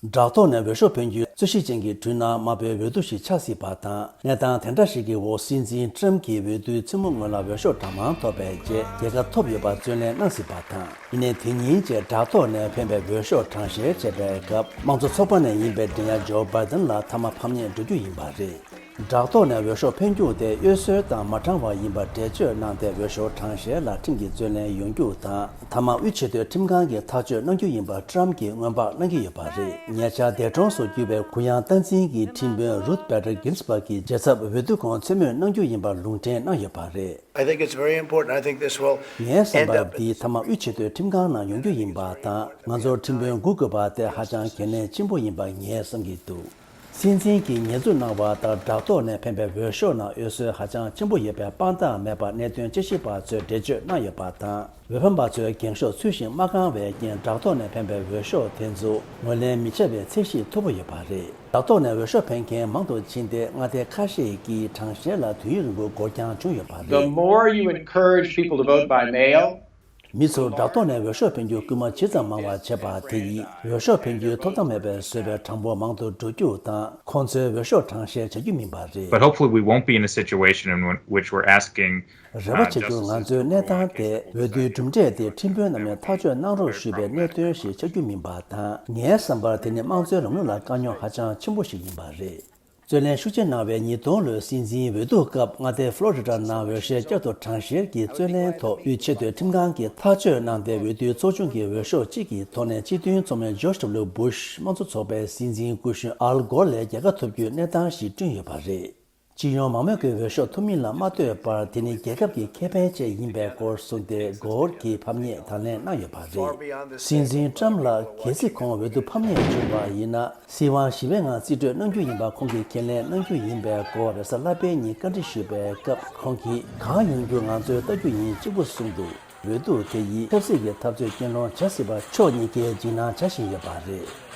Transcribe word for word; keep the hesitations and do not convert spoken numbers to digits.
བྲག་ཐོག་ནས་འོས་ཤོག་འཕེན་རྒྱུའི་རྩོད་གཞི་ཅན་གྱི་དུས་ན་དམར་པོའི་འོས་བསྡུ་ཞིག་ཆགས་སྲིད་པ་དང་། གནས་སྟངས་དེ་འདྲ་ཞིག་གི་འོག་སྲིད་འཛིན་ཏྲམ་གྱིས་འོས་བསྡུའི་མཚན་མོ་སྔོན་ལ་འོས་ཤོག་གྲངས་མང་ཐོབ་པའི་རྗེས་རྒྱལ་ཁ་ཐོབ་ཡོད་པར་བརྩོན་ལེན་གནང་སྲིད་པ་དང་། ཡིན་ནའི་དེ་ཉིན་བཅས་བྲག་ཐོག་ནས་འཕེན་པའི་འོས་ཤོག་གྲངས་བཤེར་བྱེད་པའི་སྐབས་དམངས་གཙོ་ཚོགས་པ་ནས་ཡིན་པའི་འགྲན་ཡ་ཇོ་བྷའི་ཏན་ལ་མཐའ་མ་ཕམ་ཉེས་འགྲོ་རྒྱུ་ཡིན་པ་རེད། བྲག་ཐོག་ནས་འོས་ཤོག་འཕེན་རྒྱུ་དེ་གཡོ་ཟོལ་དང་མ་དྲང་བ་ཡིན་པར་འགྲེལ་བརྗོད་གནང་སྟེ་འོས་ཤོག་གྲངས་བཤེར་ལ་ཁྲིམས་ཀྱི་བརྩོན་ལེན་ཡོང་རྒྱུ་དང་། མཐའ་མ་དབུས་ཆེས་མཐོའི་ཁྲིམས་ཁང་གིས་ཐག་གཅོད་གནང་རྒྱུ་ཡིན་པ་ཏྲམ་གྱིས་སྔོན་དཔག་གནང་གི་ཡོད་པ་རེད། ཉེ་ཆར་འདས་གྲོངས་སུ་གྱུར་པའི་གུ་ཡངས་སྟངས་འཛིན་གྱི་ཁྲིམས་དཔོན་རུད་བྷེ་ཏར་གིན་སི་བྷག་གིས་རྗེས་ཚབ་འོས་བསྡུ་ཁོངས་མཚན་སྨོས་གནང་རྒྱུ་ཡིན་པར་ལུང་འདྲེན་གནང་ཡོད་པ་རེད། I think it's very important. I think this will ངའི་བསམ་པར་འདིའི་མཐའ་མ་དབུས་ཆེས་མཐོའི་ཁྲིམས་ཁང་ནང་ཡོང་རྒྱུ་ཡིན་པ་དང་། ང་ཚོར་ཁྲིམས་དཔོན་སྒུག་དགོས་པ་དེ་ཧ་ཅང་གལ་གནད་ཆེན་པོ་ཡིན་པ་ངས་བསམ་གྱི་འདུག་སྲིད་འཛིན་གྱིས་ཉེས་འཛུགས་གནང་བ་ལྟར་བྲག་ཐོག་ནས་འཕེན་པའི་འོས་ཤོག་ནང་གཡོ་ཟོལ་ཧ་ཅང་ཆེན་པོ་ཡོད་པའི་དཔང་རྟགས་མེད་པ་གནད་དོན་དཔྱད་ཞིབ་པ་ཚོས་འགྲེལ་བརྗོད་གནང་ཡོད་པ་དང་། འོས་འཕེན་པ་ཚོས་འགེངས་ཤོག་ཚུལ་བཞིན་མ་བཀང་བའི་རྐྱེན་བྲག་ཐོག་ནས་འཕེན་པའི་འོས་ཤོག་དེ་ཚོ་ངོས་ལེན་མི་བྱ་བའི་ཚད་གཞི་མཐོ་པོ་ཡོད་པ་རེད། བྲག་ཐོག་ནས་འོས་ཤོག་འཕེན་མཁན་མང་དུ་ཕྱིན་ཏེ། མངའ་སྡེ་ཁ་ཤས་ཀྱིས་གྲངས་བཤེར་ལ་དུས་ཡུན་རིང་པོ་འགོར་འགྱངས་བྱུང་ཡོད་པ་The རེད། More you encourage people to vote by mail, མི་ཚོར་བྲག་ཐོག་ནས་འོས་ཤོག་འཕེན་རྒྱུ་སྐུལ་མ་ཇི་ཙམ་མང་བ་བྱེད་པ་དེ་ཡིས་འོས་ཤོག་འཕེན་རྒྱུའི་ཐོབ་ཐང་མེད་པའི་བཟོ་བའི་གྲངས་འབོར་མང་དུ་འགྲོ་རྒྱུ་དང་། ཁོང་ཚོས་འོས་ཤོག་གྲངས་བཤེར་བྱ་རྒྱུ་མིན་པ་རེད། But hopefully we won't be in a situation in which we're asking རེ་བ་བྱ་རྒྱུར་ང་ཚོའི་གནས་སྟངས་དེ་འོས་བསྡུའི་གྲུབ་འབྲས་དེ་ཁྲིམས་དཔོན་རྣམས་ནས་ཐག་གཅོད་གནང་རོགས་ཞུས་པའི་གནད་དོན་ཞིག་ཆགས་རྒྱུ་མིན་པ་དང་། ངའི་བསམ་པར་དེ་ནི་དམངས་གཙོའི་ལམ་ལུགས་ལ་དཀའ་རྙོག་ཧ་ཅང་ཆེན་པོ་ཞིག་ཡིན་པ་རེད། རྩོད་ལེན་ཤུགས་ཆེ་གནང་བའི་ཉིས་སྟོང་ལོའི་སྲིད་འཛིན་འོས་བསྡུ་སྐབས་མངའ་སྡེ་ཕློ་རི་ཌ་ནང་འོས་བཤེར་བསྐྱར་དུ་གྲངས་བཤེར་གྱི་རྩོད་ལེན་ཐོག་དབུས་ཆེས་མཐོའི་ཁྲིམས་ཁང་གིས་ཐག་གཅོད་གནང་སྟེ། འོས་བསྡུའི་ཚོགས་ཆུང་གི་འོས་ཤོག་གཅིག་གི་ཐོག་ནས་སྤྱི་མཐུན་ཚོགས་མི་ཇོརྗ་ཌབ་ལུ་སྦུ་ཤ་དམངས་གཙོ་ཚོགས་པའི་སྲིད་འཛིན་སྐུ་གཞོན་ཨལ་གོར་ལས་རྒྱལ་ཁ་ཐོབ་རྒྱུའི་གནས་སྟངས་ཤིག་བསྐྲུན་ཡོད་པ་རེད། སྤྱི་ཡོངས་མང་མོས་ཀྱི་འོས་ཤོག་ཐོབ་མིན་ལ་མ་ལྟོས་པར་དེ་ནི་རྒྱལ་ཁབ་ཀྱི་ཁེ་ཕན་ཆེད་ཡིན་པའི་སྐོར་གསུངས་ཏེ། གོར་གྱིས་ཕམ་ཉེས་དང་ལེན་གནང་ཡོད་པ་རེད། སྲིད་འཛིན་ཏྲམ་ལ་གལ་སྲིད་ཁོང་འོས་བསྡུ་ཕམ་ཉེས་བྱུང་བ་ཡིན་ན། སྲིད་དབང་ཞི་བའི་ངང་རྩིས་སྤྲོད་གནང་རྒྱུ་ཡིན་པ་ཁོང་གིས་ཁས་ལེན་གནང་རྒྱུ་ཡིན་པའི་སྐོར་རེས་གཟའ་ལྷག་པའི་ཉིན་བཀའ་འདྲི་ཞུས་པའི་སྐབས། ཁོང་གིས་གང་ཡོང་རྒྱུ་ང་ཚོས་ལྟ་རྒྱུ་ཡིན་གཅིག་པུ་གསུངས་འདུག་འོས་བསྡུ་དེ་ཡིས་ཆབ་སྲིད་ཀྱི་འཐབ་རྩོད་རྐྱེན་སློང་བྱ་སྲིད་པར་ཕྱོགས་གཉིས་ཀས་འཇིགས་སྣང་བྱ་བཞིན་ཡོད་པ་རེད།